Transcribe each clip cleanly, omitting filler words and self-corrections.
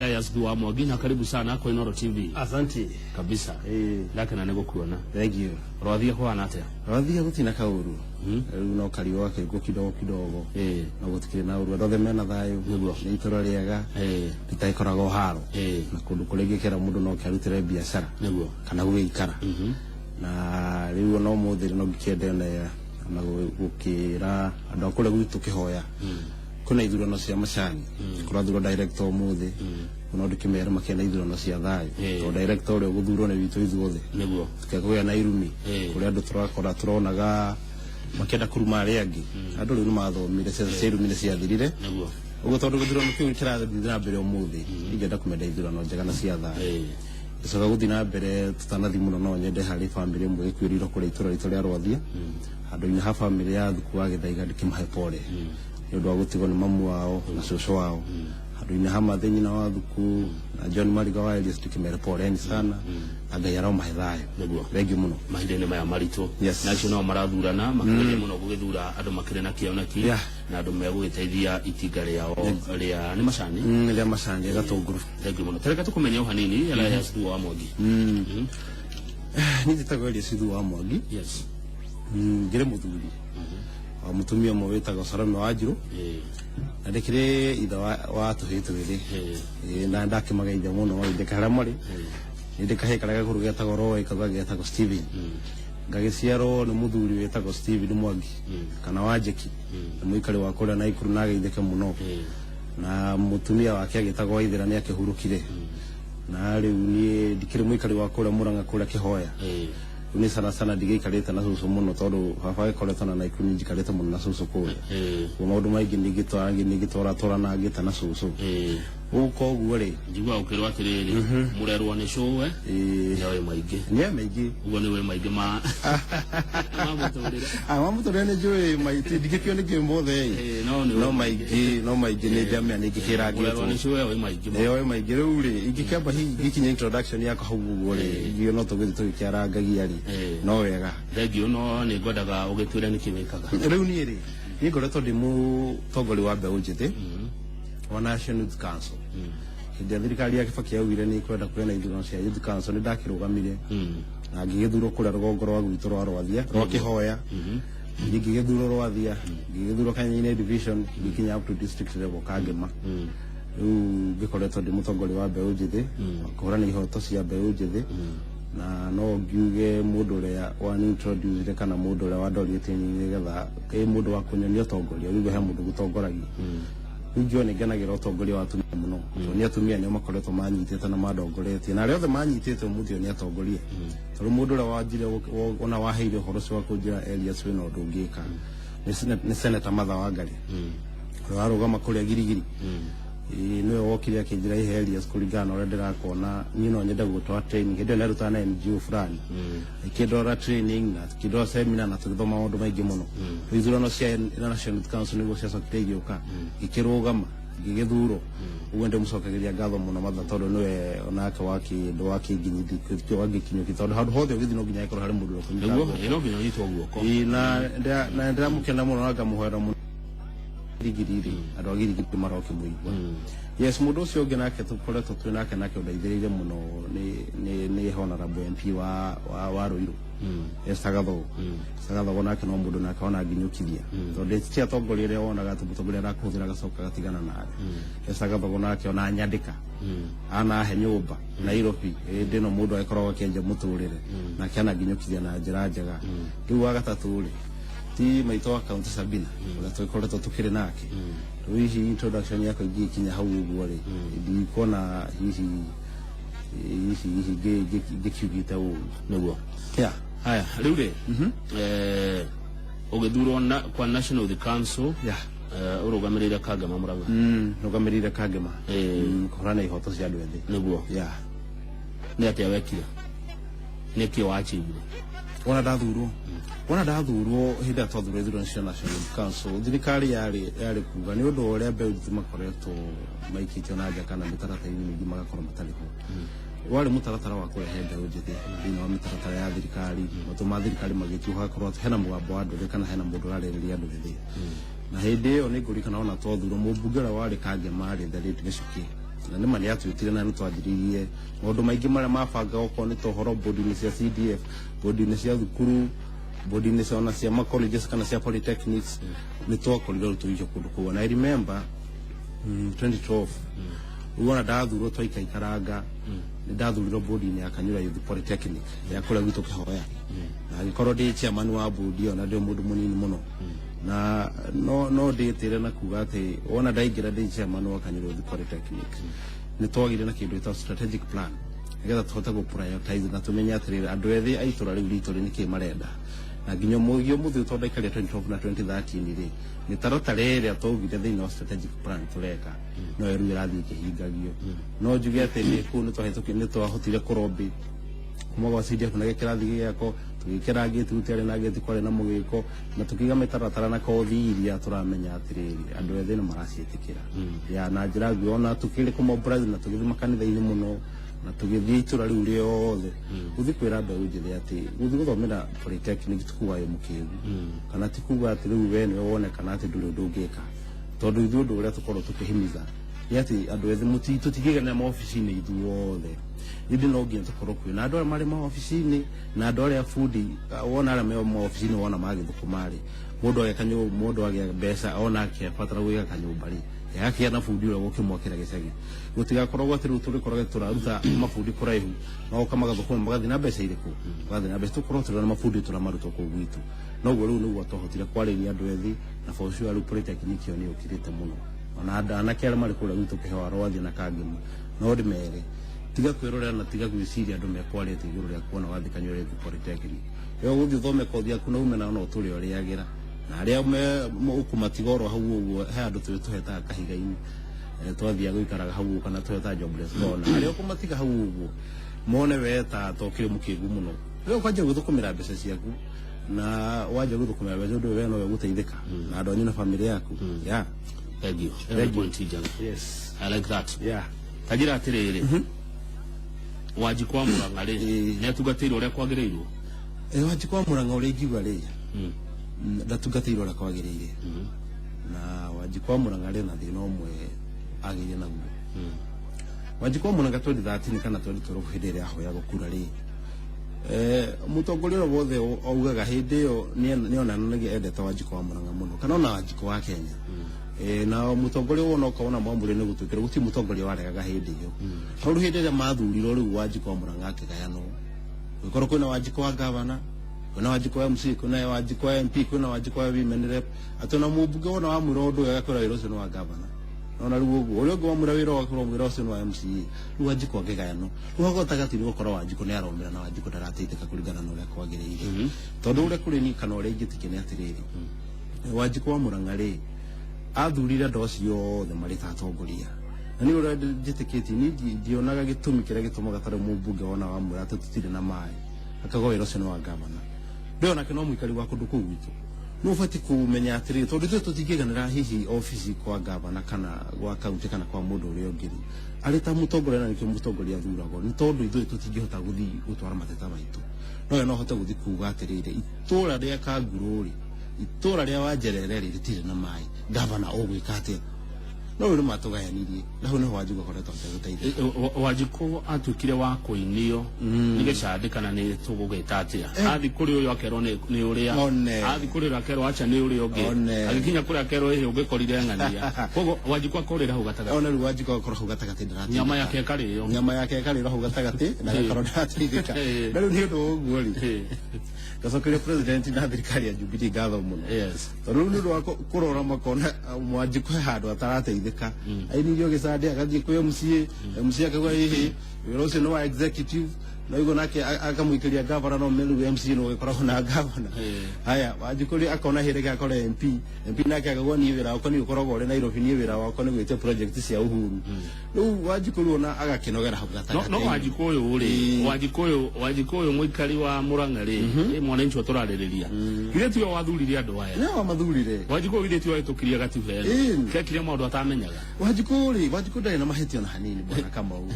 Elias Thuo wa Mwangi, na karibu sana kwa Inooro TV. Asante. Kabisa. Ndakena nĩ gũkuona. Thank you. Rwathia kũhana atĩa? Rwathia gũtirĩ kaũru. Rĩu no kariũa gakĩrĩ kidogo kidogo. No gũtikĩrĩ na ũru. Andũ othe mena thayũ. Nĩguo. Nĩ itũra rĩega. Rĩtagĩkoragwo haro. Na kũndũ kũrĩa ingĩkĩra mũndũ no kĩarutĩre biacara. Nĩguo. Kana gũgĩikara. Na rĩu ona ũmũthĩ no ngĩkĩende ona gũkĩra andũ a kũrĩa gwitũ kĩhoya. Kwĩna ithurano cia macani. Kũrathurwo director ũmũthĩ. No ndĩkĩmere makĩena ithurano cia thayũ. Tondũ director ũrĩa ũgũthurwo nĩ witũ ithuothe. Nĩguo. Tukagĩa na irumi. Kũrĩa andũ tũrakora tũronaga makĩenda kũruma arĩa angĩ. Andũ rĩu nĩmathomire, ciaca cia irumi nĩciathirire. Nĩguo. Ũguo tondũ gĩthurano kĩu kĩrathiĩ na mbere ũmũthĩ, ingĩenda kũmenda ithurano njega na cia thayũ. Gĩcoka gũthiĩ na mbere tũtanathiĩ mũno, no nyende harĩ bamĩrĩ ĩmwe ĩkuĩrĩirwo kũrĩa itũra ritũ rĩa Rwathia. Handũ-inĩ ha bamĩrĩ ya Thuku wa Gĩthaiga ndĩkĩmahe pole nĩ ũndũ wa gũtigwo nĩ mamu wao na cũcũ wao. Handũ-inĩ ha Mathe nyina wa Thuku na John Mariga wa Elias ndĩkĩmere poleni sana, na Ngai aromahe thayũ. Nĩguo. Thank you mũno. Mahinda-inĩ maya maritũ. Yes. Na acio nao marathurana makĩgeria mũno gũgĩthura andũ makĩrĩ na kĩoneki na andũ megũgĩteithia itinga rĩao rĩa nĩ macani. Rĩa macani rĩa Gatũngũrũ. Thank you mũno. Tareka tũkũmenye o hanini, Elias Thuo wa Mwangi. Niĩ njĩtagwo Elias Thuo wa Mwangi. Yes. Ngĩrĩ mũthuri wa mũtumia ũmwe wĩtagwo Salome Wanjirũ. Na ndĩkĩrĩ ithe wa tũhĩĩ twĩrĩ. Na ndakĩmageithia mũno ndĩka harĩa marĩ. Nĩ ndĩkahĩĩ karĩa gakũrũ getagwo Roy, kau kangĩ getagwo Steven. Ngagĩciarwo nĩ mũthuri wĩtagwo Steven Mwangi kana Wanjĩki, nĩ mũikari wa kũrĩa Naikuru na ageithĩke mũno. Na mũtumia wake agĩtagwo Waithera nĩ akĩhurũkire. Na rĩu niĩ ndikĩrĩ mũikari wa kũrĩa Mũrang'a kũrĩa Kĩhoya. Rĩu nĩ sana sana ndigĩikarĩte na cũcũ mũno tondũ baba agĩkoretwo na Naikuru, niĩ njikarĩte mũno na cũcũ kũrĩa. Ũguo maũndũ maingĩ ningĩtwara na ngĩta na cũcũ. Ũguo koguo rĩ, Njiguaga ũkĩrwo atĩrĩrĩ, mũrerwo nĩ cũwe nĩoĩ maingĩ. Nĩoĩ maingĩ. Ũguo nĩ ũĩ maingĩ ma mũtũrĩre. Ma mũtũrĩre nĩ njũĩ maingĩ, ndingĩkĩũĩ nĩkĩ mothe ĩ. No nĩ No ũĩ maingĩ, no maingĩ nĩ njamĩa nĩ ngĩkĩrangĩtwo. Mũrerwo nĩ cũwe oĩ maingĩ. Nĩ oĩ maingĩ. Rĩu rĩ, ingĩkĩamba hihi ngĩkinya introduction yakwa hau ũguo rĩ, ingĩona no tũgĩthiĩ tũgĩkĩarangagia rĩ, no wega. Thank you, no nĩ ngwendaga ũgĩtwĩre nĩkĩ wĩkaga. Rĩu niĩ rĩ, niĩ ngoretwo ndĩ mũtongoria wa mbeũ njĩthĩ wa National Youth Council. Hĩndĩ ĩrĩa thirikari ya Kibaki yaugire nĩ ĩkwenda kũgĩa na ithurano cia Youth Council, nĩ ndakĩrũgamire na ngĩgĩthurwo kũrĩa rũgongo rwa gwitũ rwa Rwathia rwa Kĩhoya. Niĩ ngĩgĩthurwo Rwathia, ngĩgĩthurwo Kanyenye division, ngĩkinya up to district level Kangema. Rĩu ngĩkoretwo ndĩ mũtongoria wa mbeũ njĩthĩ, wa kũhũrana ihoto cia mbeũ njĩthĩ, na no ngiuge mũndũ ũrĩa wanintroducire kana mũndũ ũrĩa wandorire nĩgetha ĩ mũndũ wa kũnyonia ũtongoria, rĩu he mũndũ gũtongoragia. Rĩu ngiuga nĩ ngenagĩra ũtongoria wa atumia mũno, tondũ nĩ atumia nĩo makoretwo manyitĩte na mandongoretie, na arĩa othe manyitĩte ũmũthĩ ũyũ nĩ atongoria, tondũ mũndũ ũrĩa wanjire ona waheire ũhoro ũcio wa kũnjĩra Elias wĩna ũndũ ũngĩka nĩ Senator Martha Wangari ũrĩa warũgama kũrĩa Girigiri. Nĩwe wokire akĩnjĩra, ihe Elias, kũringana na ũrĩa ndĩrakuona, niĩ no nyende gũgũtwara training. Hĩndĩ ĩyo nĩarutaga na NGO fulani, ĩkĩndwara training na akĩndwara seminar na tũgĩthoma maũndũ maingĩ mũno. Rĩu ithurano cia National Youth Council nĩguo ciacokire igĩũka, ngĩkĩrũgama, ngĩgĩthurwo. Ũguo ndĩmũcokagĩria ngatho mũno Martha, tondũ nĩwe onake wakĩndũ wakĩnginyithia wangĩkinyũkia, tondũ handũ hothe ũgĩthiĩ no nginya ĩkorwo harĩ mũndũ ũrĩa ũkũnyita Nĩguo, guoko. No nginya ũnyitwo guoko. Na ndĩramũkena mũno na ngamũhoera mũno Girigiri rĩ, andũ a Girigiri marokĩmũigua. Yes, mũndũ ũcio ũngĩ nake tũkoretwo twĩ nake nake ũndeithĩrĩirie mũno nĩ honorable MP wa Ruiru, Esther Gathogo. Esther Gathogo nake no mũndũ nake ona nginyũkithia, tondũ ti atongoria ũrĩa wonaga atĩ mũtongoria arakũhũthĩra agacoka agatigana nawe. Esther Gathogo nake ona anyandĩka anahe nyũmba Nairobi hĩndĩ ĩno mũndũ agĩkoragwo akĩenja mũtũrĩre, nake ananginyũkithia na njĩra njega. Rĩu wa gatatũ rĩ, ti maitũ wa kaunti Sabina ũrĩa tũkoretwo tũkĩrĩ nake. Rĩu hihi introduction yakwa ingĩkinya hau ũguo rĩ, ndikuona hihi ngĩkiugĩte ũũ. Nĩguo. Yeah. Haya, rĩu rĩ, ũgĩthurwo na kwa National Youth Council, ũrũgamĩrĩire Kangema Mũrang'a. Rũgamĩrĩire Kangema. Kũhũrana ihoto cia andũ ethĩ. Nĩguo. Yeah. Nĩ atĩa wekire? Nĩkĩ wachivire? Wona ndathurwo hĩndĩ ĩrĩa twathurwo ithurano cia National Youth Council, thirikari yarĩ kuga nĩ ũndũ wa ũrĩa mbeũ njĩthĩ makoretwo maikĩtio na nja kana mĩtaratara-inĩ mĩingĩ magakorwo matarĩ ho, warĩ mũtaratara wa kũrehe mbeũ njĩthĩ thĩinĩ wa mĩtaratara ya thirikari, matũ ma thirikari magĩtuo, hagakorwo atĩ hena mũgambo wa andũ ethĩ kana hena mũndũ ũrarĩrĩria andũ ethĩ. Na hĩndĩ ĩyo nĩ ngũririkana ona twathurwo, mũmbunge ũrĩa warĩ Kangema arĩ the late Gĩcukĩ. Na nĩ ma nĩ atwĩtire na nĩ twanjĩrĩirie maũndũ maingĩ marĩa mabanga, okorwo nĩ ta ũhoro bodi-inĩ cia CDF, bodi-inĩ cia thukuru, bodi-inĩ cia ona cia ma colleges kana cia polytechnics, nĩ twakorirwo rĩu tũgĩikio kũndũ kũu. And I remember 2012 rĩu ona ndathurwo, twaikaikaranga, nĩ ndathurirwo bodi-inĩ ya Kanyura Youth Polytechnic ya kũrĩa gwitũ Kĩhoya, na agĩkorwo ndĩ chairman wa bodi ĩyo, na ndĩ mũndũ mũnini mũno, na no ndĩtĩre na kuga atĩ wona ndaingĩra ndĩ chairman wa Kanyura Youth Polytechnic, nĩ twagire na kĩndũ gĩtagwo strategic plan nĩgetha tũhote gũ prioritize na tũmenye atĩrĩrĩ, andũ ethĩ a itũra rĩu ritũ rĩ, nĩkĩ marenda. Na nginya mũthĩ ũmũthĩ tondũ ndaikarire 2012 na 2013 rĩ, mĩtaratara ĩrĩa twaugire thĩinĩ wa strategic plan tũreka no ĩrĩu ĩrathiĩ ĩkĩhingagio. No njuge atĩ nĩ kũu nĩ twahotire kũrobĩ kuma gwa CDF na gĩkĩrathi gĩako, tũgĩkĩra ngĩti, gũtiarĩ na ngĩti, kwarĩ na mũgĩko, na tũkĩiga mĩtaratara na kothi iria tũramenya atĩrĩrĩ, andũ ethĩ nĩ maraciĩtĩkĩra ya na njĩra nguhĩ. Ona tũkĩrĩ kũmobilize na tũgĩthiĩ makanitha-inĩ mũno na tũgĩthiĩ itũra rĩu rĩothe gũthiĩ kwĩra mbeũ njĩthĩ atĩ gũthiĩ gũthomera polytechnic ti kuga wĩ mũkĩgu, kana ti kuga atĩ rĩu we nĩwe wonekana atĩ ndũrĩ ũndũ ũngĩka, tondũ ithuĩ ũndũ ũrĩa tũkorwo tũkĩhimiza nĩ atĩ andũ ethĩ tũtingĩiganĩra maobici-inĩ ithuothe, ĩndĩ no nginya tũkorwo kwĩna andũ arĩa marĩ maobici-inĩ na andũ arĩa bundi. Wona arĩa me maobici-inĩ, wona magĩthũkũma rĩ, mũndũ ageka mũndũ agĩa mbeca, ona akĩbatara gwĩka kanyũmba rĩ, agakĩgĩa na bundi ũrĩa gũkĩmwakĩra gĩcagi. Gũtigakoragwo atĩ rĩu tũrĩkoragwo tũraruta mabundi kũraihu, magoka magathũkũma, magathiĩ na mbeca irĩkũ, magathiĩ na mbeca. Tũkorwo tũrĩ na mabundi tũramarutwo kũu gwitũ. Noguo rĩu nĩguo twahotire kwarĩria andũ ethĩ, na for sure rĩu polytechnic ĩyo nĩ yũkĩrĩte mũno. Ona andũ anake arĩa marĩ kũrĩa gwitũ Kĩhoa, Rwathia na Kangema, no ndĩmere tiga kwĩrorera na tiga gwĩciria andũ mekwarĩte igũrũ rĩa kuona wathiĩ Kanyuria Youth Polytechnic. We ũgũthiĩ ũthome kothi yaku na ume nayo, no ũtũre ũrĩagĩra na arĩa ũkũmatiga oro hau ũguo. He andũ tũrĩ tũhetaga kahiga-inĩ, twathiaga gũikaraga hau ũguo, kana tũhetaga jobless corner, arĩa ũkũmatiga hau ũguo mone we ta tokĩrĩ mũkĩgu mũno. Rĩu ũkanjia gwĩthũkũmĩra mbeca ciaku, na wanjia gwĩthũkũmĩra mbeca, ũndũ ũyũ we nowe ũgũteithĩka na andũ anyu na famĩlĩ yaku, yeah. Thank you. Thank you. Point njega. Yes. I like that. Tanjĩra atĩrĩrĩ, Wanjikũ wa Mũrang'a rĩ, nĩ atungatĩirwo ũrĩa kwagĩrĩirwo? Wanjikũ wa Mũrang'a, ũrĩa ingiuga rĩ, ndatungatĩirwo ũrĩa kwagĩrĩire. Na Wanjikũ wa Mũrang'a rĩ, na thĩna ũmwe agĩire naguo Wanjikũ wa Mũrang'a 2013 kana 2012, hĩndĩ ĩrĩa ahoyagwo kura rĩ, mũtongoria ũrĩa wothe augaga hĩndĩ ĩyo nĩonanagia endete Wanjikũ wa Mũrang'a mũno, kana ona Wanjikũ wa Kenya. Na mũtongoria wona ũkona mwamũre nĩ gũtuĩkĩra gũtirĩ mũtongoria waregaga hĩndĩ ĩyo. No rĩu hĩndĩ ĩrĩa mathurirwo, rĩu Wanjikũ wa Mũrang'a akĩgayanwo, gũkorwo kwĩna Wanjikũ wa gavana, kwĩna Wanjikũ wa MC, kwĩna Wanjikũ wa MP, kwĩna Wanjikũ wa women rep, atĩ ona mũmbunge wona wamwĩra ũndũ ũyũ, agakwĩra wĩra ũcio nĩ wa gavana. Nona rĩu ũguo ũrĩa ũngĩ wamwĩra wĩra wakwĩra wĩra ũcio nĩ wa MCA. Rĩu Wanjikũ akĩgayanwo, rĩu hau gatagatĩ nĩ gũkorwo Wanjikũ nĩ aromĩra na Wanjikũ ndarateithĩka kũringana na ũrĩa kwagĩrĩire, tondũ ũrĩa kũrĩ ni kana ũrĩa ingĩtĩkia nĩ atĩrĩrĩ, Wanjikũ wa Mũrang'a rĩ, athurire andũ acio othe marĩ ta atongoria, na nĩ ũrĩa njĩtĩkĩtie niĩ, ndionaga gĩtũmi kĩrĩa gĩtũmaga tarĩu mũmbunge wona wamwĩra atĩ tũtirĩ na maĩ, akauga wĩra ũcio nĩ wa gavana. Ndĩo nake no mũikari wa kũndũ kũu gwitũ, nĩ ũbatiĩ kũmenya atĩrĩrĩ, tondũ ithuĩ tũtingĩiganĩra hihi obici kwa gavana kana gwa kaunti kana kwa mũndũ ũrĩa ũngĩ rĩ, arĩ ta mũtongoria, na nĩkĩo mũtongoria athuragwo, nĩ tondũ ithuĩ tũtingĩhota gũthiĩ gũtwara mateta maitũ, no we no ahote gũthiĩ kuga atĩrĩrĩ, itũra rĩa Kangurũ rĩ, itũra rĩa Wanjerere rĩ, rĩtirĩ na maĩ, gavana ũgwĩka atĩa? No rĩu nĩ matũgayanirie, na hau nĩho Wanjikũ akoretwo ategũteithĩka. Wanjikũ atuĩkire wa kũinio nĩ gĩcandĩ, kana nĩ tũgũgĩta atĩa? Athi kũrĩ ũyũ akerwo nĩ ũrĩa, One. athi kũrĩ ũrĩa akerwo acha nĩ ũrĩa ũngĩ, One. agĩkinya kũrĩa akerwo ĩhĩ ũngĩkorire ng'ania. Koguo Wanjikũ akorĩra hau gatagatĩ. Ona rĩu Wanjikũ akorwo hau gatagatĩ, ndarateithĩka. Nyama yake ĩkarĩo. Nyama yake ĩkarĩrwo hau gatagatĩ na agakorwo ndarateithĩka. Na rĩu nĩ ũndũ wa ũguo rĩ, ngacokeria president na thirikari ya Jubilee ngatho mũno, tondũ rĩu nĩ ũndũ wa kũrora makona Mwanjikũ he handũ atarateithĩka, ainirio gĩcandĩ, agathiĩ kwĩ MCA, MCA akauga ĩhĩ wĩra ũcio nĩ wa executive, na ũguo nake akamũikĩria gavana, no rĩu MCA nĩ ũgĩkoragwo na gavana. Haya, Wanjikũ rĩ, akona hĩndĩ ĩngĩ akora MP, MP nake akauga niĩ wĩra wakwa nĩ ũkoragwo ũrĩ Nairobi, niĩ wĩra wakwa nĩ gwĩtia project cia Uhuru. Rĩu Wanjikũ rĩu ona agakĩnogera hau No gatagatĩ. no Wanjikũ ũyũ rĩ, Wanjikũ ũyũ mũikari wa Mũrang'a rĩ, ĩ mwananchi wa tũrarĩrĩria, githĩ tiwe wathurire andũ aya? Nĩwe wamathurire. Wanjikũ ũyũ githĩ tiwe wahĩtũkirie gatiba ĩno, kekire maũndũ atamenyaga? Wanjikũ rĩ, Wanjikũ ndarĩ na mahĩtia na hanini, bwana Kamau,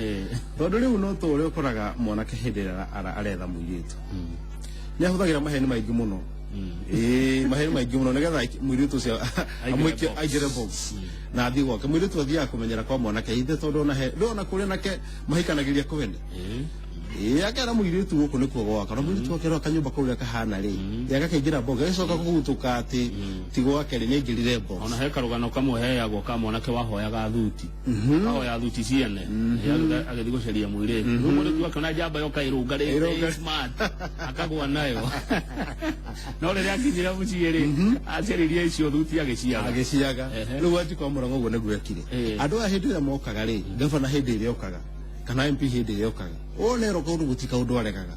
tondũ rĩu no ta ũrĩa ũkoraga mwanake hĩndĩ ĩrĩa aretha mũirĩtu, nĩ ahũthagĩra maheni maingĩ mũno. Ĩĩ, maheni maingĩ mũno nĩgetha mũirĩtu ũcio Aingĩre amwĩke box. aingĩre box na athiĩ gwake. Mũirĩtu athiaga kũmenyera kwa mwanake ithe, tondũ ona he ndona kũrĩa nake mahikanagĩria kwene. Ĩĩ, akera mũirĩtu gũkũ nĩkuo gwaka, na mũirĩtu akerwo kanyũmba kau ũrĩa kahana rĩ, agakaingĩra box, agĩcoka kũgutũka atĩ ti gwake rĩ, nĩaingĩrire box. Ona he karũgano kamwe heagwo ka mwanake wahoyaga thuti, ahoya thuti ciene, agĩthiĩ gũcaria mũirĩtu. Rĩu mũirĩtu akĩona njamba yoka ĩrũngarĩte, smart, akagwa nayo, no rĩrĩa akinyire mũciĩ rĩ, acaririe icio thuti agĩciaga. Agĩciaga. Rĩu Wanjikũ wa Mũrang'a ũguo nĩguo ekire. Andũ aya hĩndĩ ĩrĩa mokaga rĩ, gavana hĩndĩ ĩrĩa okaga kana MP hĩndĩ ĩrĩa okaga, onerwo kaũndũ gũti kaũndũ aregaga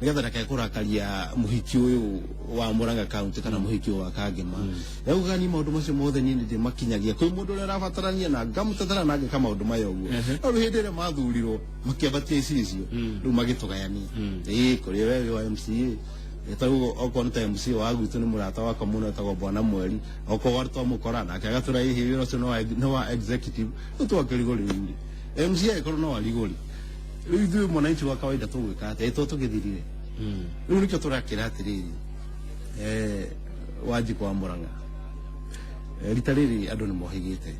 nĩgetha ndakae kũrakaria mũhiki ũyũ wa Murang'a County kana mũhiki ũyũ wa Kangema. Yaugaga niĩ maũndũ macio mothe niĩ nĩndĩmakinyagia kwĩ mũndũ ũrĩa ũrabatarania na ngamũtetera na ngeka maũndũ maya ũguo. No rĩu hĩndĩ ĩrĩa mathurirwo makĩambatia icicio, rĩu magĩtũgayania. Ĩĩ, kũrĩ we wĩ wa MCA, tarĩu okorwo nĩ ta MCA wa gwitũ nĩ mũrata wakwa mũno etagwo Bwana Mweri, okorwo twamũkora nake agatũra hihi wĩra ũcio nĩ wa executive. Rĩu twakĩrigwo rĩu rĩ, MCA ĩkorwo no arigũri, rĩu ithuĩ mwananchi wa kawaida tũgwĩka atĩa? Ĩtwo tũgĩthirire. Rĩu nĩkĩo tũrakĩra atĩrĩrĩ, Wanjikũ wa Mũrang'a, rita rĩrĩ andũ nĩ mohĩgĩte.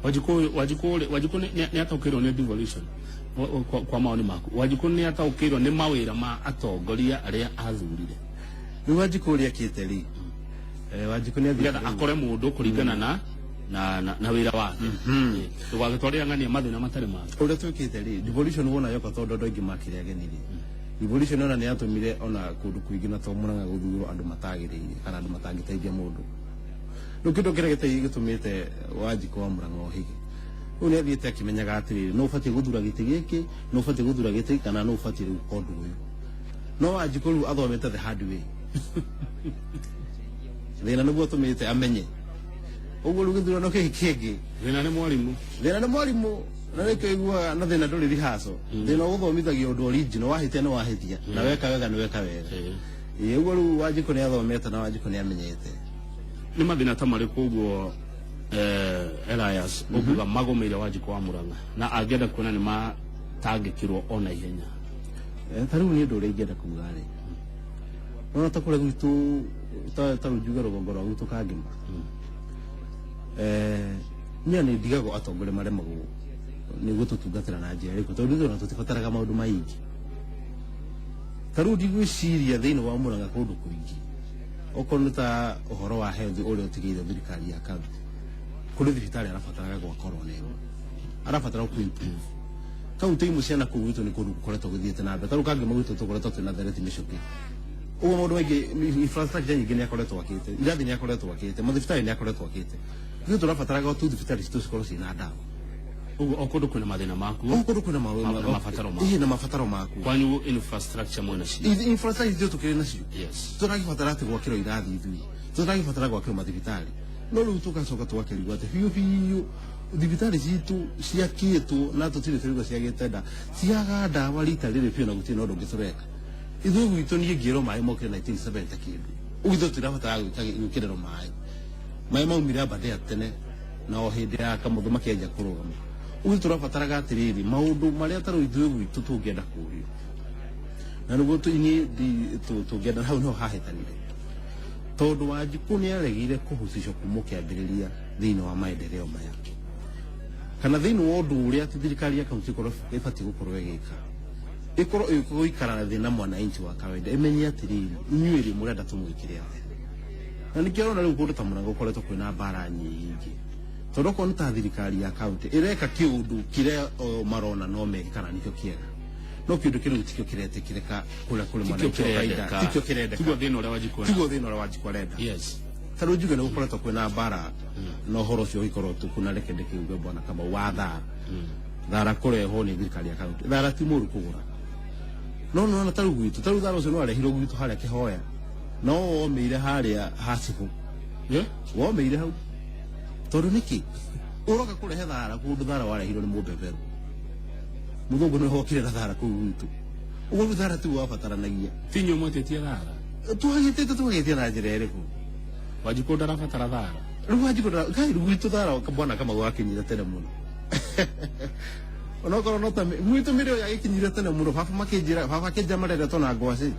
Wanjikũ Wanjikũ nĩ ataũkĩirwo nĩ devolution. Kwa maoni maku, Wanjikũ nĩ ataũkĩirwo nĩ mawĩra ma atongoria arĩa athurire? Rĩu Wanjikũ ũrĩa akĩte rĩ, Wanjikũ nĩ nĩgetha athiĩte akore mũndũ kũringana na wĩra wake, ndũgagĩtwarĩra ng'ania mathĩna matarĩ make. Ũrĩa twĩkĩte rĩ, devolution wona yoka, tondũ andũ aingĩ makĩrĩ ageni rĩ, devolution ona nĩ yatũmire ona kũndũ kũingĩ na to Mũrang'a gũthurwo andũ matagĩrĩire kana andũ matangĩteithia mũndũ. Rĩu kĩndũ kĩrĩa gĩtũmĩte Wanjikũ wa Mũrang'a ohĩge rĩu nĩ athiĩte akĩmenyaga atĩrĩrĩ, no ũbatiĩ gũthura gĩtĩ gĩkĩ, no ũbatiĩ gũthura gĩtĩ kana no ũbatiĩ rĩu ũndũ ũyũ. No Wanjikũ rĩu athomete the hard way, thĩna nĩguo ũtũmĩte amenye ũguo. Rĩu gĩthurano gĩkĩ kĩngĩ, Thĩna nĩ mwarimũ. Thĩna nĩ mwarimũ, na nĩkĩo iguaga na thĩna ndũrĩ rehearsal. Thĩna ũgũthomithagia ũndũ original, wahĩtia nĩ wahĩtia na weka wega nĩ weka wega. Ĩĩ, ũguo rĩu Wanjikũ nĩ athomete na Wanjikũ nĩ amenyete. Nĩ mathĩna ta marĩkũ ũguo, Elias, ũkuga magũmĩire Wanjikũ wa Mũrang'a na angĩenda kuona nĩ matangĩkĩrwo ona ihenya? Ta rĩu niĩ ũndũ ũrĩa ingĩenda kuga rĩ, nona ta kũrĩa gwitũ, ta rĩu njuge rũgongo rwa gwitũ Kangema, niĩ nĩ ndigagwo atongoria maremagwo nĩ gũtũtungatĩra na njĩra ĩrĩkũ, tondũ ithuĩ ona tũtibataraga maũndũ maingĩ. Ta rĩu ndigwĩciria thĩinĩ wa Mũrang'a kũndũ kũingĩ, okorwo nĩ ta ũhoro wa health ũrĩa ũtigĩire thirikari ya county, kũrĩ thibitarĩ arabataraga gwakorwo na ĩmwe arabatara kũ improve. Kaunti imwe ciana kũu gwitũ nĩ kũndũ gũkoretwo gũthiĩte na mbere. Ta rĩu Kangema gwitũ tũkoretwo twĩna thereti mĩcũkĩ ũguo, maũndũ maingĩ, infrastructure nyingĩ nĩ akoretwo akĩte, irathi nĩ akoretwo akĩte, mathibitarĩ nĩ akoretwo akĩte. Ithuĩ tũrabataraga tu thibitarĩ citũ cikorwo ciĩna ndawa. Ũguo o kũndũ kwĩna mathĩna makuo. O kũndũ kwĩna maũndũ Na mabataro makuo. Ĩĩ, na mabataro makuo. Kwanyu infrastructure mwena cio? Infrastructure ithuĩ tũkĩrĩ nacio. Tũragĩbatara atĩ gwakĩrwo irathi, ithuĩ tũragĩbatara gwakĩrwo mathibitarĩ, no rĩu tũgacoka tũgakĩrigwo atĩ biũ biũ thibitarĩ citũ ciakĩtwo na tũtirĩ tũrigwo ciagĩte nda ciaga ndawa rita rĩrĩ biũ, na gũtirĩ na ũndũ ũngĩ tũreka ithuĩ gwitũ. Niĩ ngĩrwo maĩ mokire 1970 kĩndũ ũguo, ithuĩ tũtirabatara gwĩkĩrĩrwo maĩ. Maĩ maumire Aberdare tene na o hĩndĩ ya Kamũthũ makĩanjia kũrũgama. Ũguo tũrabataraga atĩrĩrĩ, maũndũ marĩa tarĩu ithuĩ gwitũ tũngĩenda kũrio na nĩguo niĩ tũngĩenda hau nĩho hahĩtanire, tondũ Wanjikũ nĩ aregire kũhusishwo kuma kĩambĩrĩria thĩinĩ wa maendeleo maya kana thĩinĩ wa ũndũ ũrĩa atĩ thirikari ya kaunti ĩkorwo ĩbatiĩ gũkorwo ĩgĩka, ĩkorwo ĩgũikara thĩ na mwananchi wa kawaida, ĩmenye atĩrĩrĩ, inyuĩ rĩ mũrenda tũmwĩkĩre atĩa. Na nĩkĩo ũrona rĩu kũndũ ta Mũrang'a gũkoretwo kwĩna mbara nyingĩ, tondũ okorwo nĩ ta thirikari ya kaunti ĩreka kĩũndũ kĩrĩa o marona no meke kana nĩkĩo kĩega, no kĩũndũ kĩrĩu tikĩo kĩretĩkĩrĩka kũrĩa kũrĩ Tikĩo mwananchi wa kawaida. kĩrendeka. Tikĩo kĩrendeka. Tiguo thĩna ũrĩa Wanjikũ Tiguo thĩna ũrĩa Wanjikũ arenda. Ta rĩu njuge nĩ gũkoretwo kwĩna mbara na ũhoro ũcio ũgĩkorwo tu kuna, reke ndĩkĩuge, bwana Kamau, wa thara. Thara kũrehwo nĩ thirikari ya kaunti, thara ti mũru kũgũra, no nĩwona ta rĩu gwitũ, ta rĩu thara ũcio nĩwarehirwo gwitũ harĩa Kĩhoya, no womĩire harĩa hacibũ. Womĩire hau tondũ nĩkĩ ũroka kũrehe thara kũndũ thara warehirwo nĩ mũbeberu mũthũngũ, nĩwe wokire na thara kũu gwitũ. Ũguo rĩu thara tiguo wabataranagia. Ti inyuĩ mwĩtĩtie thara? Twagĩtĩte, twagĩtie na njĩra ĩrĩkũ? Wanjikũ ndarabatara thara. Rĩu Wanjikũ kai gwitũ thara, bwana Kamau, wakinyire tene mũno, onokorwo no ta gwitũ mĩrĩo yagĩkinyire tene mũno. Baba makĩnjĩra, baba akĩnjĩra mareretwo na ngwacĩ.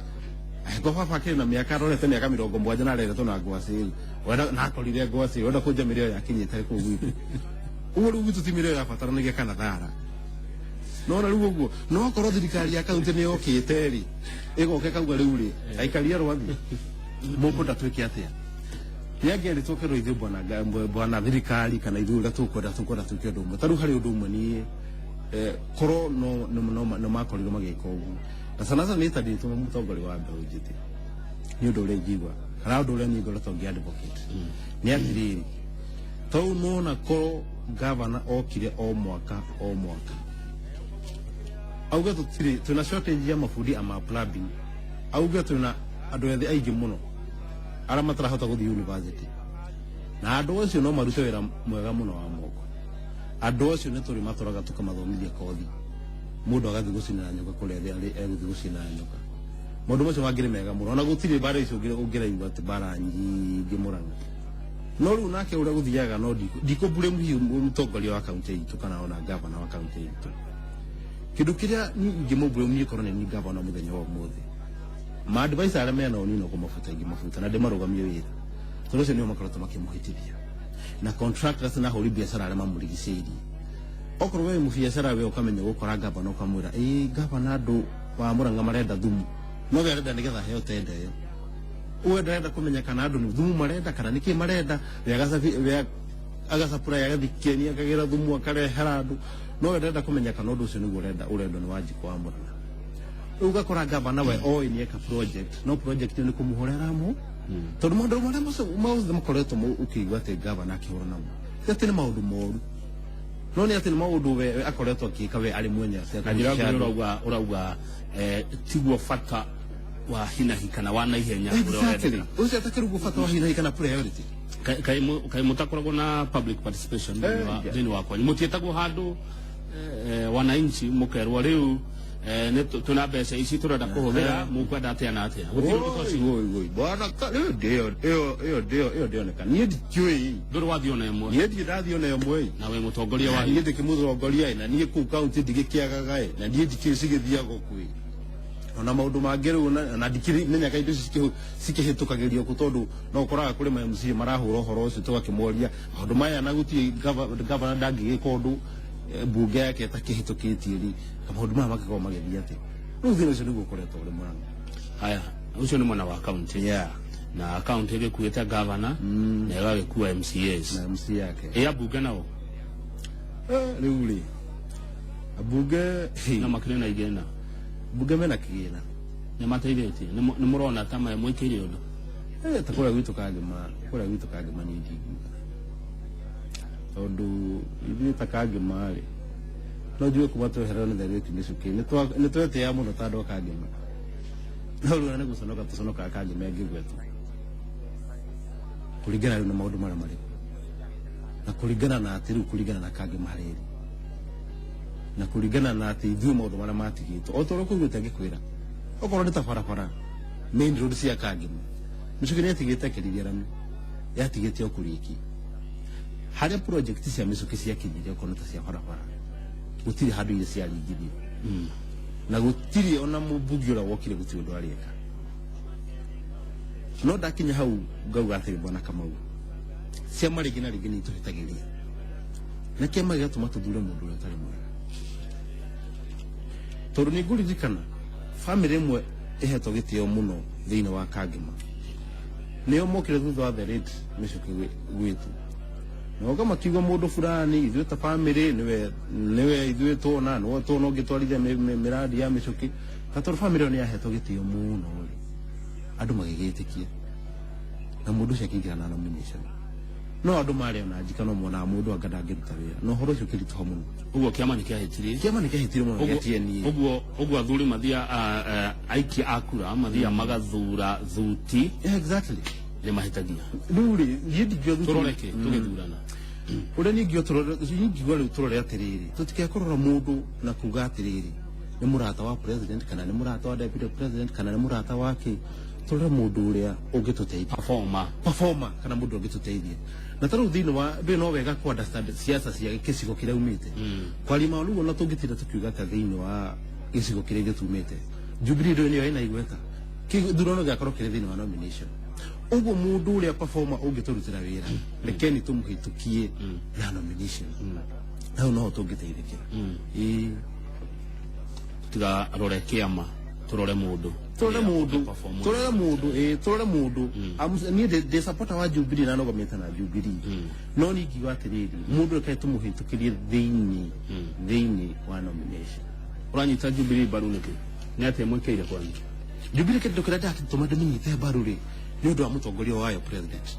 Angĩkorwo baba akĩrĩ na mĩaka arorete mĩaka 70 na areretwo na ngwacĩ wenda na akorire ngwacĩ wenda kũnja mĩrĩo yakinyĩte kũu gwitũ. Ũguo rĩu gwitũ ti mĩrĩo ĩrabataranagia kana thara. No na rĩu ũguo no korwo thirikari ya kaunti nĩ yokĩte rĩ ĩgoka ĩkauga rĩu rĩ aikaria rwathi mũkwenda twĩke atĩa nĩangĩarĩtwo kerwo ithuĩ bwana thirikari kana ithuĩ ũrĩa tũkwenda twĩke ũndũ ũmwe. Ta rĩu harĩ ũndũ ũmwe niĩ korwo no makorirwo magĩka ũguo na sana sana nĩ ta ndĩtwo mũtongoria wa mbeũ njĩthĩ nĩ ũndũ ũrĩa ingĩigua kana ũndũ ũrĩa niĩ ngoretwo ngĩ advocate nĩ atĩrĩrĩ tondũ nona korwo gavana okire o mwaka auge tũtirĩ twĩna shortage ya mabundi ama plumbing auge twĩna andũ ethĩ aingĩ mũno arĩa matarahota gũthiĩ university na andũ acio no marute wĩra mwega mũno wa moko. Andũ acio nĩ tũrĩ matũraga tũkamathomithia kothi mũndũ agathiĩ gũcinĩra nyoka kũrĩa egũthiĩ gũcinĩra nyoka. Maũndũ macio mangĩrĩ mega mũno ona gũtirĩ mbara icio ũngĩraigua atĩ mbara nyingĩ Murang'a. No rĩu nake ũrĩa gũthiaga no ndikũ blame mũtongoria wa kaunti itũ kana ona gavana wa kaunti itũ. Kĩndũ kĩrĩa niĩ ingĩmũ blame niĩ korwo nĩ niĩ gavana mũthenya wa ũmũthĩ ma advisor arĩa menao niĩ no kũmabuta ingĩmabuta na ndĩmarũgamie wĩra tondũ ũcio nĩo makoretwo makĩmũhĩtithia na contractors na ahũri biacara arĩa mamũrigicĩirie. Okorwo we mũbiacara we ũkamenya gũkora gavana ũkamwĩra ĩĩ gavana andũ wa Murang'a marenda thumu no we arenda nĩgetha aheo tenda ĩyo. We ndarenda kũmenya kana andũ nĩ thumu marenda kana nĩkĩ marenda we agasupply agathiĩ Kenya akagĩra thumu akarehera andũ no we ndarenda kũmenya kana ũndũ ũcio nĩguo ũrenda ũrendwo nĩ Wanjikũ wa Murang'a. Rĩu ũgakora gavana we oĩ nĩ eka project no project ĩyo nĩ kũmũhũra aramũ tondũ maũndũ marĩa mothe makoretwo ũkĩigua atĩ gavana akĩhũra namo ti atĩ nĩ maũndũ moru no nĩ atĩ nĩ maũndũ we akoretwo akĩka we arĩ mwenye na njĩra nguhĩ ũrauga tiguo bata wa hinahi kana wa naihenya ũrĩa ũrendeka. Ũcio atakĩrugwo bata wa hinahi kana priority. Kaĩ mũtakoragwo na public participation thĩinĩ wa kwanyu mũtiĩtagwo handũ wananchi mũkerwo rĩu nĩ twĩna mbeca ici tũrenda kũhũthĩra mũkwenda atĩa na atĩa gũtirĩ ũndũ ta ũcio. Oi bwana rĩu ĩyo ndĩoneka niĩ ndikĩũĩ ndũrĩ wathiĩ ona ĩmwe niĩ ndirĩ ndathiĩ ona ĩmwe na wĩ mũtongoria wa niĩ ndĩkĩmũtongoria na niĩ kũu kaunti ndigĩkĩagaga na niĩ ndikĩũĩ cigĩthiagwo kwĩ ona maũndũ mangĩ rĩu na ndikĩmenyaga indo ici cikĩhĩtũkagĩrio kũ tondũ no ũkoraga kũrĩ ma MCA marahũra ũhoro ũcio tũgakĩmoria maũndũ maya na gũtirĩ gavana ndangĩgĩka ũndũ mbunge yake ĩtakĩhĩtũkĩtie rĩ maũndũ maya mangĩkorwo magĩthiĩ atĩa. Rĩu thĩna ũcio nĩguo ũkoretwo ũrĩ Murang'a. Haya ũcio nĩ mwena wa kaunti na kaunti ĩgĩkuĩte gavana na ĩgagĩkua MCAs na MC yake ĩ ambunge nao rĩu rĩ ambunge na makĩrĩ na igĩna mbunge mena kĩgĩna nĩ mateithĩtie nĩ mũrona ta mwĩkĩire ũndũ ta kũrĩa gwitũ Kangema kũrĩa gwitũ Kangema niĩ ndingiuga tondũ ithuĩ ta Kangema rĩ no njuge kuma twehererwo nĩ the late Mĩcũkĩ nĩ twetĩaga mũno ta andũ a Kangema no rĩu ona nĩ gũconoka tũconokaga Kangema ĩngĩgwetwo kũringana rĩu na maũndũ marĩa marĩ na kũringana na atĩ rĩu kũringana na Kangema harĩa ĩrĩ na kũringana na atĩ ithuĩ maũndũ marĩa matigĩtwo o ta ũrĩa kũiguĩte ngĩkwĩra okorwo nĩ ta barabara main road cia Kangema Mĩcũkĩ nĩ yatigĩte akĩrithia rami yatigĩte o kũrĩki harĩa project cia Mĩcũkĩ ciakinyire okorwo nĩ ta cia barabara gũtirĩ handũ iria ciaringirio na gũtirĩ ona mũmbunge ũrĩa wokire gũtirĩ ũndũ arĩka no ndakinya hau ngauga atĩrĩ bwana Kamau ciama rĩngĩ na rĩngĩ nĩ itũhĩtagĩria na kĩama gĩgatũma tũthure mũndũ ũrĩa ũtarĩ mwega tondũ nĩ ngũririkana bamĩrĩ ĩmwe ĩhetwo gĩtĩo mũno thĩinĩ wa Kangema nĩo mokire thutha wa the late Mĩcũkĩ gwitũ na makiuga mũndũ fulani ithuĩ ta bamĩrĩ nĩwe ithuĩ tuona nĩwe tuona ũngĩtwarithia mĩrandi ya Mĩcũkĩ na tondũ bamĩrĩ ĩyo nĩ yahetwo gĩtĩo mũno rĩ andũ magĩgĩtĩkia na mũndũ ũcio akĩingĩra na nomination no andũ marĩ ona njika no monaga mũndũ anga ndangĩruta wĩra na ũhoro ũcio ũkĩritũha mũno. Ũguo kĩama nĩ kĩahĩtirie kĩama nĩ kĩahĩtirie mũno gĩa TNA. Ũguo athuri mathia aikia a kura mathia magathura thuti. Exactly nĩ mahĩtagia rĩu rĩ niĩ ndingiuga thuti tũrore kĩ tũgĩthurana ũrĩa niĩ ingiuga rĩu tũrore atĩrĩrĩ tũtikekũrora mũndũ na kuga atĩrĩrĩ nĩ mũrata wa president kana nĩ mũrata wa deputy president kana nĩ mũrata wa kĩ tũrore mũndũ ũrĩa ũngĩtũteithia performer kana mũndũ ũngĩtũteithia na ta rĩu thĩinĩ wa ndũĩ no wega kũ understand siasa cia gĩcigo kĩrĩa umĩte kwaria maũndũ ũguo na tũngĩtinda tũkiuga ta thĩinĩ wa gĩcigo kĩrĩa ithuĩ tumĩte Jubilee ndũĩ nĩyo ĩna igweta Gĩthurano gĩakorwo kĩrĩ thĩinĩ wa nomination. Ũguo mũndũ ũrĩa performer ũngĩtũrutĩra wĩra, rekeni tũmũhĩtũkie na nomination. Hau noho tũngĩteithĩkĩra. Ĩĩ. Tiga rore kĩama, tũrore mũndũ. Turore Ũrĩa mundu. ũngĩ-perform. Turore mundu, eh, turore mundu. Niĩ ndĩ supporter wa Jubilee na nogamĩte na Jubilee, no niĩ ngiuga atĩrĩrĩ, mũndũ reke tũmũhĩtũkĩrie thĩinĩ wa nomination. Ũranyita Jubilee mbaru nĩkĩ? Nĩ atĩa mwĩkĩire kwanyu? Jubilee, kĩndũ kĩrĩa ndĩratũma ndĩmĩnyite mbaru rĩ, nĩ ũndũ wa mũtongoria wayo, president,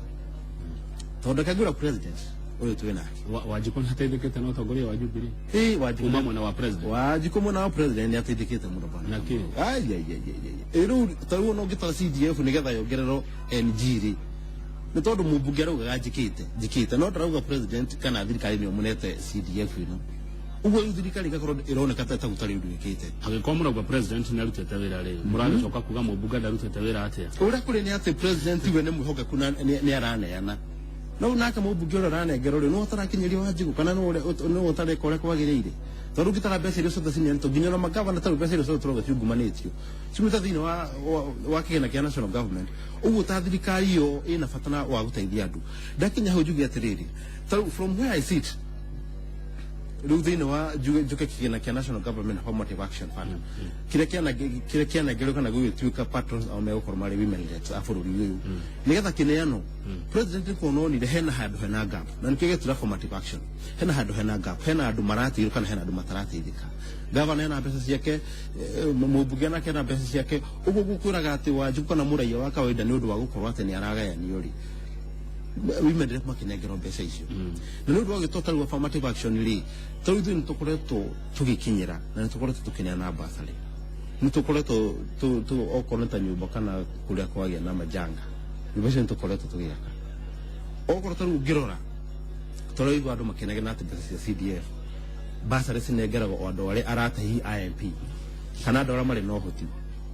tondũ reke ngwĩra, president ũyũ twĩ nake. Wanjikũ nĩ ateithĩkĩte na ũtongoria wa Jubilee? Ĩ, Wanjikũ. Kuma mwena wa president. Wanjikũ mwena wa president nĩ ateithĩkĩte mũno bana. Na kĩ? Ai, ai, ai, ai, ai. Rĩu ta rĩu ona ũngĩtara CDF nĩgetha yongererwo NG rĩ, nĩ tondũ mũmbunge araugaga njĩkĩte, no ndarauga president kana thirikari nĩ mũnete CDF ĩno. Ũguo rĩu thirikari ĩgakorwo ĩroneka ta gũtarĩ ũndũ ĩkĩte. Angĩkorwo mũrauga president nĩ arutĩte wĩra rĩ, mũragĩcoka kuga mũmbunge ndarutĩte wĩra atĩa? Ũrĩa kũrĩ nĩ atĩ president we nĩ mwĩhokeku na nĩ araneana, no nake mũmbunge ũrĩa ũranengerwo rĩ, nĩwe ũtarakinyĩria Wanjigũ kana nĩwe ũtareka ũrĩa kwagĩrĩire, tondũ ũngĩtara mbeca iria ciothe cineanĩtwo nginya ona magavana, tarĩu mbeca iria ciothe tũrauga ciungumanĩtio ciumĩte thĩinĩ wa kĩgĩna kĩa national government. Ũguo ta thirikari ĩyo ĩna bata na wa gũteithia andũ. Ndakinya hau njuge atĩrĩrĩ, tarĩu from where I sit rĩu thĩinĩ wa njuke kĩgĩna kĩa national government Affirmative Action Fund kĩrĩa kĩanengerwo kana gũgĩtuĩka patrons ao megũkorwo marĩ women leaders a bũrũri ũyũ, nĩgetha kĩneanwo, president nĩ kuona onire hena handũ hena gap, na nĩkĩo gĩtura affirmative action. Hena handũ hena gap, hena andũ marateithĩka kana hena andũ matarateithĩka. Gavana ena mbeca ciake, mũmbunge nake ena mbeca ciake. Ũguo gũkwĩraga atĩ Wanjikũ kana mũraiya wa kawaida, nĩ ũndũ wa gũkorwo atĩ nĩ aragayanio rĩ, women rep makinengerwo mbeca icio, na nĩ ũndũ wa gĩtwo tarĩu affirmative action rĩ, tarĩu ithuĩ nĩ tũkoretwo tũgĩkinyĩra na nĩ tũkoretwo tũkĩneana basarĩ, nĩ tũkoretwo okorwo nĩ ta nyũmba kana kũrĩa kwagĩa na majanga, nyũmba icio nĩ tũkoretwo tũgĩaka. Okorwo tarĩu ũngĩrora, tũraigua andũ makĩnegena atĩ mbeca cia CDF basarĩ cinengeragwo o andũ arĩa arata hihi IMP kana andũ arĩa marĩ na ũhoti.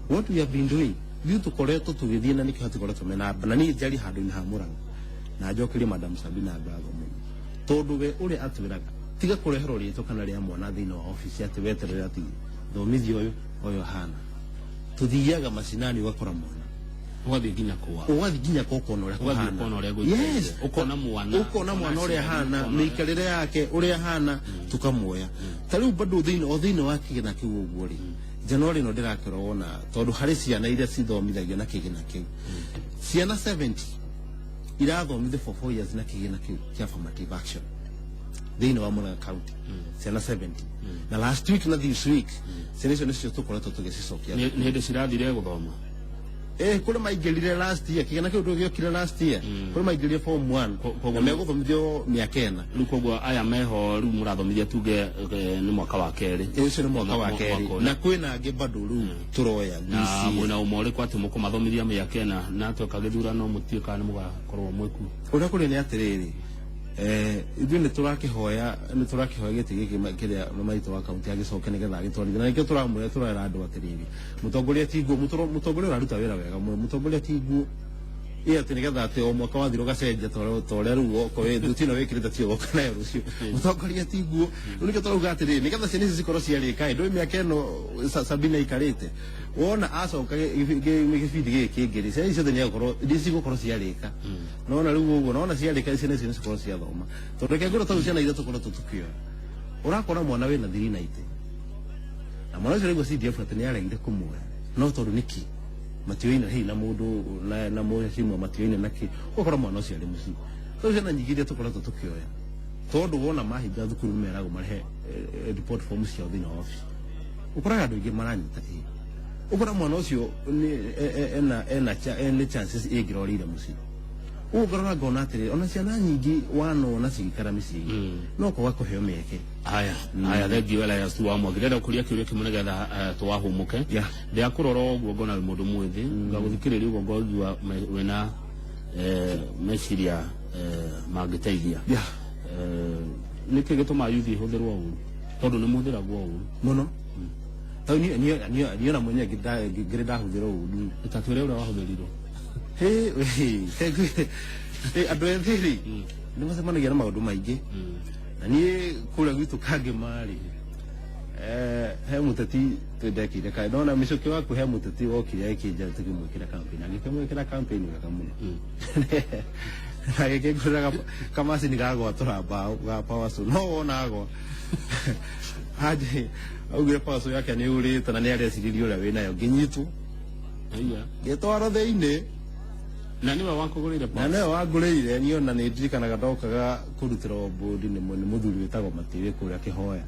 What we have been doing, ithuĩ tũkoretwo tũgĩthiĩ na nĩkĩo hatikoretwo mena na niĩ njarie handũ-inĩ ha Mũrang'a na njokerie Madam Sabina ngatho mũno, tondũ we ũrĩa atwĩraga tiga kũreherwo rĩtwa kana rĩa mwana thĩinĩ wa ofici atĩ weterere atĩ thomithia ũyũ ũyũ hana, tũthiaga macinani ũgakora mwana. Ũgathiĩ nginya kwa Ũgathiĩ nginya kwa ũkona ũrĩa Ũgathiĩ kũhana. ũkona ũrĩa gũikarĩte. Yes. Ũkona mwana. Ũkona mwana ũrĩa Ũkona hana, aciari, mĩikarĩre yake ũrĩa hana, tũkamuoya. Ta rĩu bado thĩinĩ o thĩinĩ wa kĩgĩna kĩu ũguo rĩ, January ĩno ndĩrakĩrwo wona, tondũ harĩ ciana iria cithomithagio na kĩgĩna kĩu, ciana 70 irathomithio for 4 years na kĩgĩna kĩu kĩa affirmative action thĩinĩ wa Murang'a County, ciana 70. Na last week na this week ciana icio nĩcio tũkoretwo tũgĩcicokia. Nĩ hĩndĩ cirathire gũthoma? Eh, kũrĩ maingĩrire last year, kĩgĩna kĩu gĩokire last year, kũrĩ maingĩrire form 1 Koguo na megũthomithio mĩaka 4. Rĩu koguo aya meho rĩu mũrathomithia tuge nĩ mwaka wa kerĩ? Ũcio nĩ mwaka wa kerĩ. Mwaka ũyũ. Na kwĩna angĩ bado rĩu tũroya Na this year. mwĩna ũma ũrĩkũ atĩ mũkũmathomithia mĩaka 4 na tweka gĩthurano mũtiĩ kana nĩ mũgakorwo mwĩkuo? Ũrĩa kũrĩ nĩ atĩrĩrĩ, ithuĩ nĩ tũrakĩhoya gĩtĩ gĩkĩ kĩrĩa maitũ wa kaunti agĩcoke nĩgetha agĩtwarithie, na nĩkĩo tũramwĩra, tũrera andũ atĩrĩrĩ, mũtongoria ti nguo, mũtongoria ũraruta wĩra wega mũno, mũtongoria ti nguo ĩ atĩ nĩgetha atĩ o mwaka wathira ũgacenjia, ta ũrĩa rĩu okorwo wĩ thuti ĩno wĩkĩrĩte tiyo ũgoka nayo rũciũ. Mũtongoria ti nguo. Rĩu nĩkĩo tũrauga atĩrĩrĩ, nĩgetha ciana ici cikorwo ciarĩka ĩ, ndũĩ mĩaka ĩno Sabina ikarĩte, wona acoka gĩbindi gĩkĩ kĩngĩ rĩ, ciana ici ciothe nĩegũkorwo nĩ cigũkorwo ciarĩka. Nona rĩu ũguo nona ciarĩka, ciana icio nĩcikorwo ciathoma, tondũ reke ngwĩre, tarĩu ciana iria tũkoretwo tũkĩoya, ũrakora mwana wĩna 390 na mwana ũcio raigua CDF atĩ nĩ aregire kũmuoya, no tondũ nĩkĩ matioine hihi na mũndũ na mũhecimwa matioine nakĩ, ũgakora mwana ũcio arĩ mũciĩ. Rĩu ciana nyingĩ iria tũkoretwo tũkĩoya, tondũ wona mahinga thukuru meragwo marehe report form ciao thĩinĩ wa office, ũkoraga andũ aingĩ maranyita ĩ, ũkora mwana ũcio nĩ ena chances ĩngĩrorire mũciĩ. Ũguo ngarora ngona atĩrĩrĩ, ona ciana nyingĩ wanona cigĩikara mĩciĩ no kwaga kũheo mĩeke. Haya haya, thengiũ Elias tu wa Mwangi. Ndĩrenda kũria kĩũria kĩmwe nĩgetha tũwahũmũke. Ndĩrakũrora ũguo ngona wĩ mũndũ mwĩthĩ, ngagũthikĩrĩria ũguo ngaigua wĩna meciria mangĩteithia. Nĩkĩ gĩtũmaga yuthi ĩhũthĩrwo ũru, tondũ nĩ mũhũthĩragwo ũru? Mũno. Tau niĩ ona mwenyewe ngĩrĩ ndahũthĩra ũru. Ta twĩre ũrĩa wahũthĩrirwo. Hĩ, hĩ, hĩ, andũ ethĩ rĩ, nĩ macemanagia na maũndũ maingĩ, na niĩ kũrĩa gwitũ Kangĩma rĩ, he He muteti twendekire kai nona micuki waku, he muteti wokire akinja tukimwikira campaign, agikimwikira campaign wega muno na agikingurira kamacini ga gwatura mbaũ ga power saw, no wona agwa aje augire power saw yake nĩ ũrĩte na nĩ areciririe ũrĩa wĩnayo, ngĩnyitwo, Aya. ngĩtwarwo thĩinĩ. Na niwe wakũgũrĩire? Na nĩwe wangũrĩire niĩ. Ona nĩ ndirikanaga ndokaga kũrutĩrwo mbũndi nĩ mũthuri wĩtagwo Matĩwĩ kũrĩa Kĩhoya,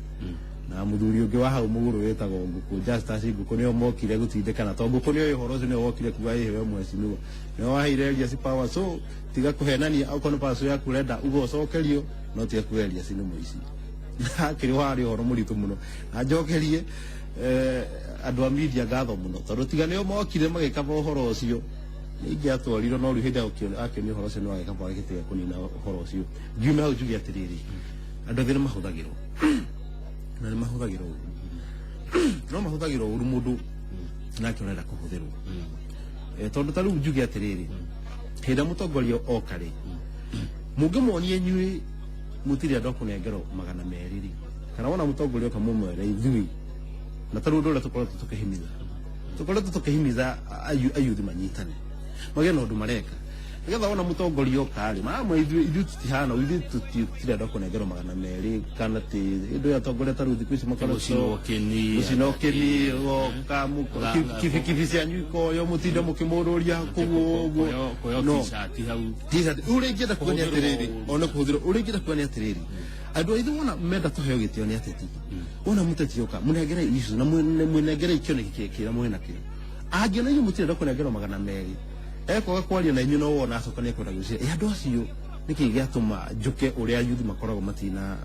na mũthuri ũngĩ wa hau mũgũrũ wĩtagwo Ngũkũ, Justus Ngũkũ, nĩo mokire gũtindĩkana tondũ Ngũkũ nĩoĩ ũhoro ũcio, nĩwe wokire kuga ĩhĩ we mheshimiwa nĩwe waheire Elias power, so tiga kũhenania, okorwo nĩ power so yaku ũrenda uga ũcokerio, no tiga kuga Elias nĩ mũici. Na akĩrĩ warĩ ũhoro mũritũ mũno, na njokerie andũ a media ngatho mũno, tondũ tiga nĩo mokire magĩkaba ũhoro ũcio nĩ ingĩatwarirwo, no rĩu hĩndĩ ĩyo akĩonia ũhoro ũcio nĩ wagĩkaba agĩtiga kũnina ũhoro ũcio. Ngiume hau njuge atĩrĩrĩ, andũ ethĩ nĩ mahũthagĩrwo, na nĩ mahũthagĩrwo ũru, no mahũthagĩrwo ũru mũndũ nake ũrenda kũhũthĩrwo. Tondũ ta rĩu njuge atĩrĩrĩ, hĩndĩ ĩrĩa mũtongoria oka rĩ, mũngĩmuonia inyuĩ mũtirĩ andũ a kũnengerwo 200 rĩ, kana wona mũtongoria oka mũmwere ithuĩ, na ta rĩu ũndũ ũrĩa tũkoretwo tũkĩhimiza ayuthi manyitane magĩe na ũndũ mareka, nĩgetha wona mũtongoria oka rĩ, maramwe ithuĩ tũtihana, ithuĩ tũtirĩ andũ a kũnengerwo 200, kana ti hĩndĩ ĩyo atongoria ta rĩu thikũ ici makoretwo Gũcinwo kĩni. Gũcinwo kĩni goka kibikibi cianyu ikoyo, mũtinde mũkĩmũrũria kũu ũguo. Kuoyo No. T-shirt hau. T-shirt. Ũrĩa ingĩenda kuga nĩ Kũhũthĩrwo atĩrĩrĩ, ũru. ona kũhũthĩrwo, ũrĩa ingĩenda kuga nĩ atĩrĩrĩ, andũ aitũ wona menda tũheo gĩtĩo nĩ ateti, wona mũteti oka mũnengere issues na mũnengere ikĩoneki kĩrĩa mwĩ nakĩo. Angĩona inyuĩ mũtirenda kũnengerwo 200, ekwaga kwaria na inyuĩ, no wona acoka nĩ ekwenda gwĩciria, "Ĩ, andũ acio nĩkĩ gĩatũma njũke ũrĩa yuthi makoragwo matina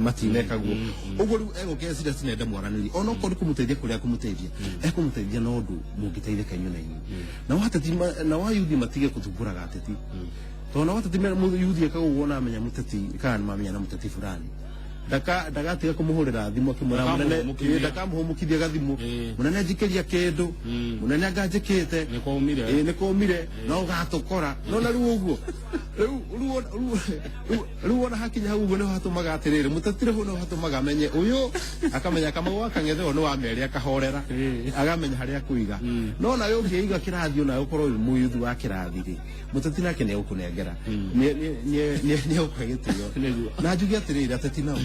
matineka guo ũguo?" Rĩu egũka eciria tinenda mwaranĩrie, ona okorwo nĩ kũmũteithia kũrĩa kũmũteithia, ekũmũteithia na ũndũ mũngĩteithĩka inyuĩ na inyuĩ. Na wateti na wayuthi matige gũthumbũraga ateti, tondũ na wateti yuthi ekaga ũguo, na amenya mũteti kana nĩ mamenya na mũteti fulani, ndaka ndagatiga kũmũhũrĩra thimũ akĩmwĩra mũnene. Ndakamũhũmũkithia. Ĩ, ndakamũhũmũkithia gathimũ, mũnene njikĩria kĩndũ, mũnene anga njĩkĩte. Nĩ kwaumire. Ĩ, nĩ kũmire no ũgatũkora no na rĩu ũguo rĩu wona hakinya hau ũguo nĩho hatũmaga atĩrĩrĩ, mũteti rĩu nĩho hatũmaga amenye ũyũ, akamenya kamau akang'ethe ũyũ nĩ wa merĩ, akahorera, agamenya harĩa akũiga. No nawe ũngĩiga kĩrathi, onawe ũkorwo wĩ mũyuthi wa kĩrathi rĩ, mũteti nake nĩ egũkũnengera, nĩ egũkũhe gĩtĩo. Nĩguo. Na njuge atĩrĩrĩ, ateti nao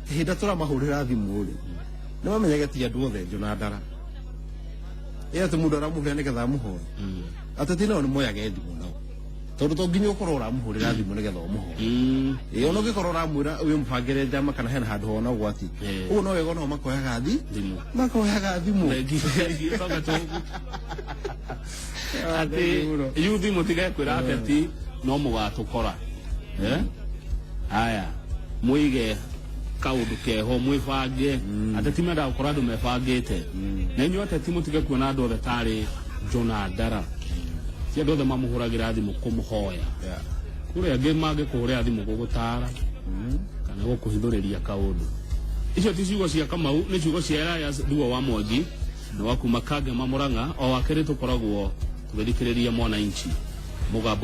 hĩndĩ ĩrĩa tũramahũrĩra thimũ rĩ, nĩ mamenyage ti andũ othe njũ na ndara ĩ atĩ mũndũ aramũhũrĩra nĩgetha amũhoe. Ateti nao nĩ moyage thimũ nao, tondũ to nginya ũkorwo ũramũhũrĩra thimũ nĩgetha ũmũhoe. Ĩ, ona ũngĩkorwo ũramwĩra wĩ mũbangĩre njama kana hena handũ hona ũgwati, ũguo no wega nao makoyaga Thimũ. Makoyaga thimũ. Thengi, thengi, toka tũgu atĩ yuthi mũtige kwĩra ateti no mũgatũkora. Eh? Aya, mũige kaũndũ keho, mwĩbange. Ateti mendaga gũkorwo andũ mebangĩte, na inyuĩ ateti mũtige kuona andũ othe tarĩ Jona Ndara, ti andũ othe mamũhũragĩra thimũ kũmũhoya. Kũrĩ angĩ mangĩkũhũrĩra thimũ gũgũtara kana gũkũhithũrĩria kaũndũ. Icio ti ciugo cia Kamau, nĩ ciugo cia Elias Thuo wa Mwangi na wa kuma Kangema Murang'a. O wakerĩ tũkoragwo tũgĩthikĩrĩria Mwananchi mũgambo.